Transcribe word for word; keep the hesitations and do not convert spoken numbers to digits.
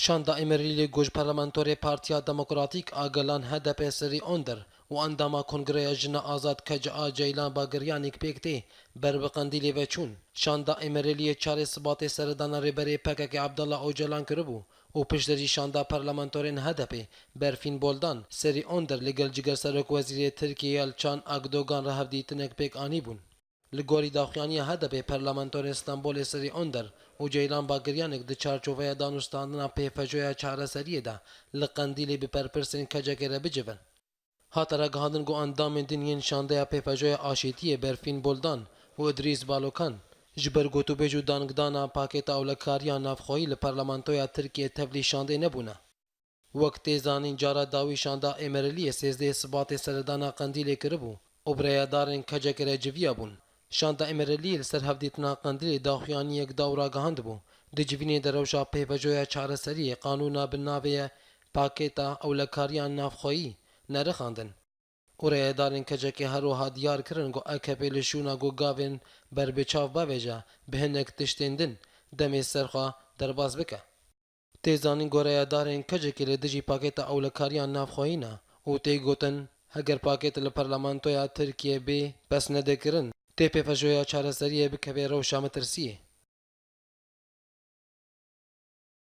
Şanda Îmrîlî ku ji parlamentorê Partiya Demokratîk a Gelan H D P Sirî Onder û endama Kongreya Jina Azad K C A Ceylan Bagiryanîk pêk tê, ber bi Qendîlê ve çûn. Şanda Îmrîliyê çarê Sibatê seredana Rêberê P K K Abdullah Ocalan kiribû û piştre jî şanda parlamentorên H D P Berfîn Boldan, Sirî Onder li gel Cigerserok Wezîrê Tirkiyê Yalçan Akdogan re hevdîtinek pêk anîbûn. Li gorî daxuyaniya H D P, parlamentorên Stenbolê Sirî Onder û Ceylan Bagiryanek di çarçoveya danûstandina pêfejoya çareseriyê de li Qendîlê bi berpirsên K C K'ê re bicivin. Hate ragihandin ku endamên din yên şandeya pêfejoya aşîtiyê Berfîn Boldan û Idrîs Balokan ji ber gotûbêj û dangdana pakêta ewlekariya navxweyî li parlamentoya Tirkiyê tevlî şandê nebûne. Wek tê zanîn, cara dawî şanda Îmrîliyê sêzdehê Sibatê seredana Qendîlê kiribû û bi rêyedarên K C K'ê re civiyabûn. Şanda Îmrîliyê li ser hevdîtina Qendîlê daxuyaniyek da û ragihandibû, di civînê de rewşa pêvejoya çareseriyê qanûna bi navê ye Pakêta Ewlekariya Navxweyî nerixandin. Û rêyedarên K C K'ê her wiha diyar kirin ku A K P li şûna ku gavên berbiçav bavêje, bi hinek tiştên din demê ser xwe derbas bike. Tê zanîn ku rêyedarên K C K'ê li dijî pakêta ewlekariya navxweyî ne û tê gotin, heger pakêt li parlamentoya Tirkiyê bê pesnede kirin, tê pêvejoya çareseriyê bikeve rewşa metirsiyê.